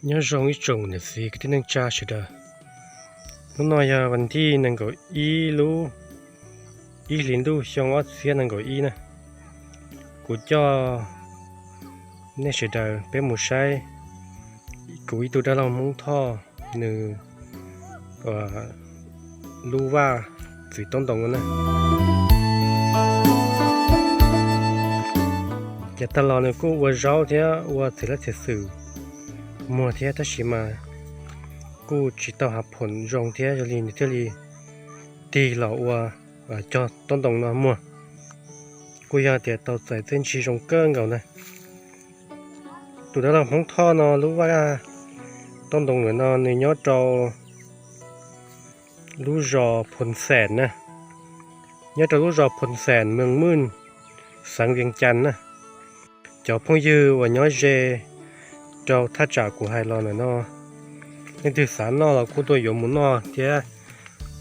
Nyob zoo ib tsoom niam txiv kwv tij neej tsa sawv daws. Hnub no yog vas thib nees nkaum ib lub ib hlis ntuj xyoo ob txhiab nees nkaum ib na. Kuv coj nej sawv daws peb mus saib kuv ib tug dab laug Hmoob Thoj nws lub vaj txwv toob ntoo no na. Ces tag los nws kuj ua zaub thiab ua txiv lab txiv xwm muag thiab, tab sis mas kuj tsis tau hav phoom zoo thiab, yog li nws thiaj li tig los ua cog toob ntoo no muag. Kuj yog tias tau txais txiaj ntsig zoo kawg nkaus na. Tus dab laug Hmoob Thoj no lub vaj toob ntoo no nws nyob rau lub zos Phoos Xees na, nyob rau lub zos Phoos Xees, moos Mws, xeev Vias Cas na. Cov phooj ywg uas nyob ze rau thaj tsam kuv hais los ntawm no, leej twg xav noj los kuj tuaj yuav mus noj thiab,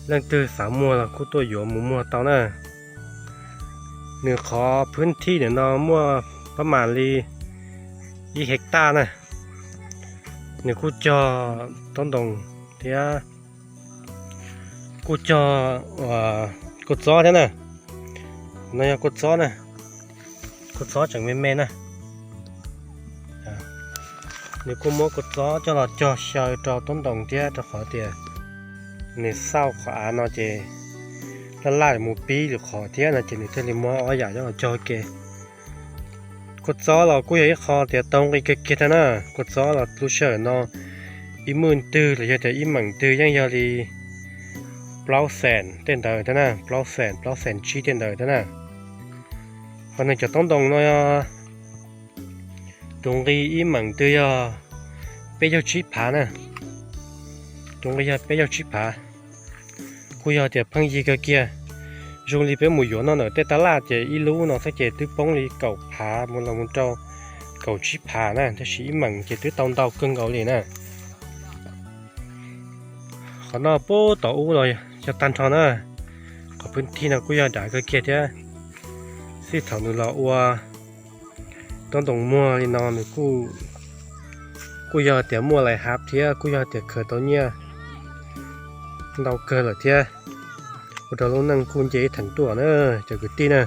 leej twg xav muag los kuj tuaj yuav mus muag tau na. Nws qhov phwb thij ntawm no muaj pab mam li ib hej taj na. Nws kuj cog toob ntoo thiab kuj cog kua txob thiab na. No yog kua txob na, kua txob tseem me me na. Nws kuj muab kua txob coj los cog xyaw rau toob ntoo thiab, rau qhov tias nws xauj qhov av no ces laj laj mus pib lwm qhov thiab no ces nws thiaj li muab ob yam coj los cog ke. Kua txob los kuj yog ib qho tias tau nqi kawg kiag thiab na. Kua txob los lub sij hawm no ib mws twg los yog tias ib meem twg yeej yog li plaub xees tej ntawd thiab na, plaub xees, plaub xees tsib tej ntawd thiab na. Ho nws cov toob ntoo no yog tus nqi ib meem twg yog peb caug tsib phav na. Tus nqi yog peb caug tsib phav, kuj yog tias pheej yig kawg kiag. Zoo li peb mus yuav noj ntawm tej tab laj ces ib lub no xwb ces twb poob li kaum phav mus los mus rau kaum tsib phav na, tab sis ib meem ces twb tau ntau kawg nkaus li na. Qhov no puag tom ub los yog tag nrho na. Qhov phwb thij no kuj yog dav kawg kiag thiab. Txij thaum nws los ua toob ntoo muag li no nws kuj yog tias muaj lais hav thiab kuj yog tias khaws tau nyiaj ntau kawg lawm thiab, ua rau lub neej kuj nce ib theem tuaj na cov kwv tij na.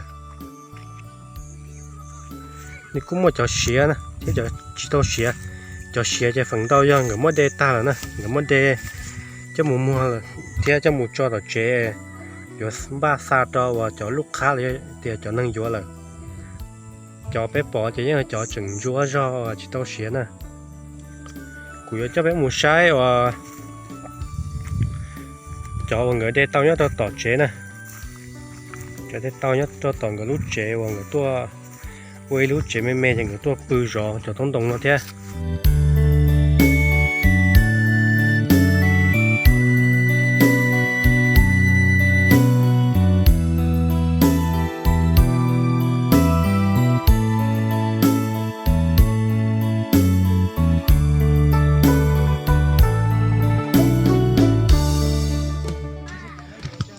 Nws kuj muaj cov siav na thiab cov tsis tau siav. Cov siav ces feem ntau yog nkawd muab de tag lawm na, nkawd muab de coj mus muag thiab coj mus tso tom tsev, yuav npaj xa rau uas cov lub qhab los yog tias cov neeg yuav lawm. Cov peb pom ces yeej cov tseem ntsuab zog tsis tau siav na. Kuv yuav coj peb mus saib uas cov uas nkawd de tau nyob rau tom tsev na. Cov de tau nyob rau tom nkawd lub tsev uas nkawd tuaj ua ib lub tsev me me ces nkawd tuaj pw zov cov toob ntoo no thiab.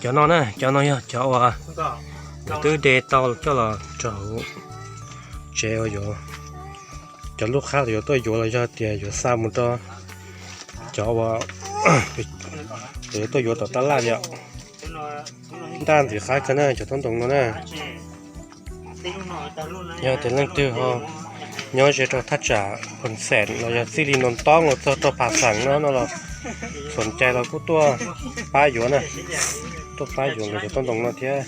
Cov no na, cov no yog cov uas nkawd twb de tau coj los rau hauv tsev uas yuav, cov lub qhab los yuav tuaj yuav los yog tias yuav xa mus rau cov uas yuav tuaj yuav tom tab laj li os. Ntaj ntxim qab kawg na cov toob ntoo no na. Yog tias leej twg ho nyob ze rau thaj tsam Phoos Xees los yog txij li Ntoos Toob los txog rau Phas Xees no no los xoom cai los kuj tuaj pab yuav na, tuaj pab yuav nkawd cov toob ntoo no thiab.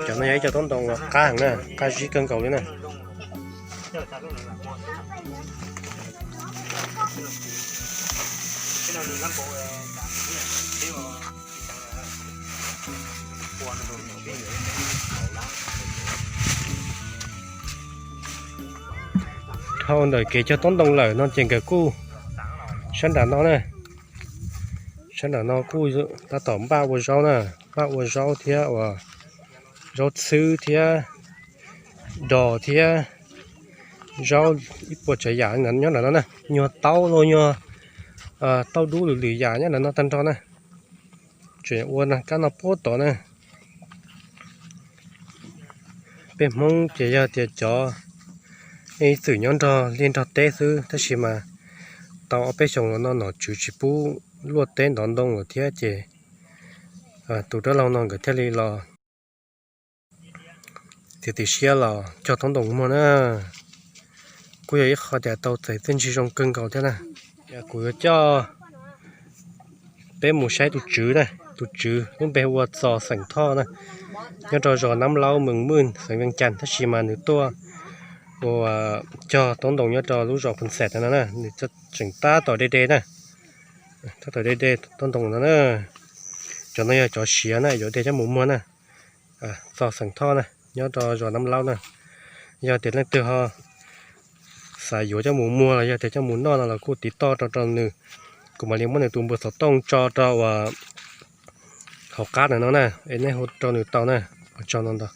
Cov no yog ib co toob ntoo uas qab heev na, qab zib kawg nkaus li na. Dhau ntawm kev cog toob ntoo lawm no ces nkawd kuj sab nram no na, sab nram no kuj tab tom npaj ua zaub na, npaj ua zaub thiab uas zaub txhwb thiab dos thiab zaub ib puas tsav yam nyob nram no na, nyuag taub los nyuag tauj dub lwm lwm yam nyob nram no tag nrho na. Tseem ua nag kab no puag tod na. Peb Hmoob ces yog tias cov ib txwm nyob nrog liaj nrog teb xwb, tab sis mas tau ob peb xyoos los no nom tswv tsis pub luaj teb ntov ntoo lawm thiab ces tus dab laug no nkawd thiaj li los txiav txim siab los cog taub ntoos muag na. Kuj yog ib qho tias tau txais txiaj ntsig zoo kawg nkaus thiab na. Kuv yuav coj peb mus saib tus tswv na, tus tswv lub npe hu ua Txos xeem Thoj na, nyob rau zos Nab Laub, mees Mws, xeev Vees Cas, tab sis mas nws tuaj ua cog taub ntoos nyob rau lub zos Phoos Xas no na, nws tseem tab tom de de na, tab tom de de taub ntoos no na. Cov no yog cov siav na, yuav de coj mus muag na. Txos xeem Thoj na, nyob rau zos Nab Laub na. Yog tias leej twg ho xav yuav coj mus muag los yog tias coj mus noj no los kuj tiv toj rau rau nws, kuv mam li muab nws tus npawb xov tooj tso rau uas hauv qab ntawm no na, es nej hu rau nws tau na. Ua tsaug ntau ntau.